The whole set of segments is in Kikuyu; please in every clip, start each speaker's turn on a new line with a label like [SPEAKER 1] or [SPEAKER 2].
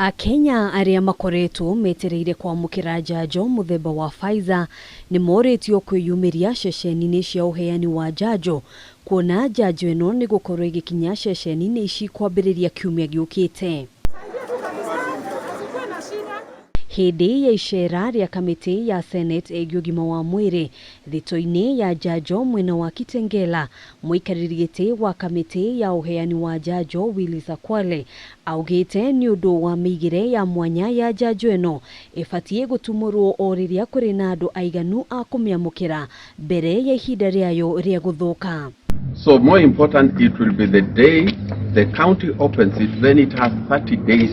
[SPEAKER 1] Akenya arĩa makoretwo metereire kwamũkĩra njanjo mũthemba wa Pfizer nĩ morĩtio kwĩyumĩria ceceni-inĩ cia ũheani wa njanjo kuona njanjo ĩno nĩ gũkorwo ĩgĩkinya ceceni-inĩ ici kwambĩrĩria kiumia gĩũkĩte. Hĩndĩ ya icera rĩa kamĩtĩ ya Senate ĩgiĩ ũgima wa mwĩrĩ thito-inĩ ya njanjo mwena wa Kitengela, mũikarĩri gĩtĩ wa kamĩtĩ ya ũheani wa njanjo Willis Akwale augĩte nĩ ũndũ wa mĩigĩre ya mwanya ya njanjo ĩno ĩbatiĩ gũtumũrwo o rĩrĩa kũrĩ na andũ aiganu a kũmĩamũkĩra mbere ya ihinda rĩayo rĩa gũthũka.
[SPEAKER 2] So more important, it will be the day the county opens it, then it has 30 days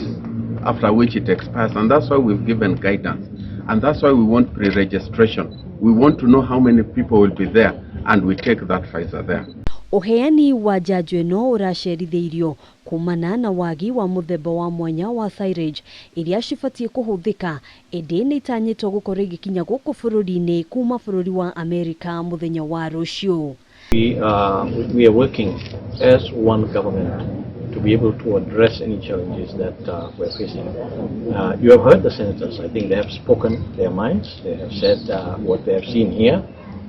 [SPEAKER 2] after which it expires. And that's why we've given guidance. And that's why we want pre-registration. We want to know how many people will be there, and we take that Pfizer there.
[SPEAKER 1] Ũheani wa njanjo ĩno ũracerithĩirio kumana na wagi wa mũthemba wa mwanya wa syringe iria cibatiĩ kũhũthĩka, ĩndĩ nĩ itanyĩtwo gũkorwo igĩkinya gũkũ bũrũri-inĩ kuma bũrũri wa Amerika mũthenya wa rũciũ.
[SPEAKER 3] We are working as one government to be able to address any challenges that we're facing. You have heard the senators. I think they have spoken their minds. They have said what they have seen here.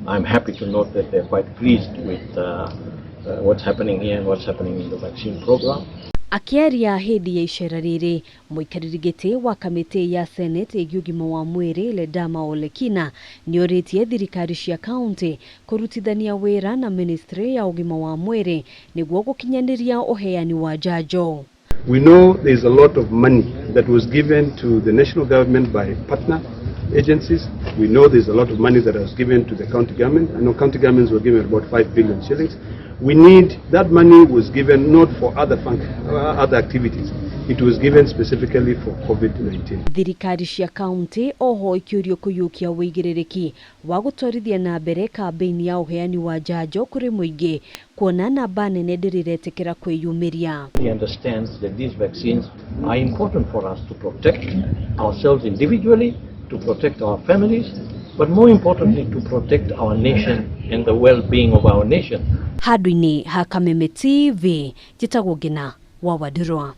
[SPEAKER 3] I'm happy to note that they're quite pleased with what's happening here and what's happening in the vaccine program.
[SPEAKER 1] Akĩaria hĩndĩ ya icera rĩrĩ, mũikarĩri gĩtĩ wa kamĩtĩ ya Senate ĩgiĩ ũgima wa mwĩrĩ Ledama Olekina nĩorĩtie thirikari cia kaunti kũrutithania wĩra na ministry ya ũgima wa mwĩrĩ nĩguo gũkinyanĩria ũheani wa njanjo.
[SPEAKER 4] We know there's a lot of money that was given to the national government by partner agencies. We know there's a lot of money that was given to the county government. I know county governments were given about 5 billion shillings. We need, that money was given not for other activities. It was given specifically for COVID-19.
[SPEAKER 1] Thirikari cia kaunti oho ikĩũrio kũiyũkia ũigĩrĩrĩki wa gũtwarithia na mbere kambĩini ya ũheani wa njanjo kũrĩ mũingĩ kuona namba nene ndĩrĩretĩkĩra kwĩyumĩria.
[SPEAKER 3] He understands that these vaccines are important for us to protect ourselves individually, to protect our families, but more importantly to protect our nation and the well-being of our nation.
[SPEAKER 1] Handũ-inĩ ha Kameme TV, njĩtagwo Ngina wa Wandirwa.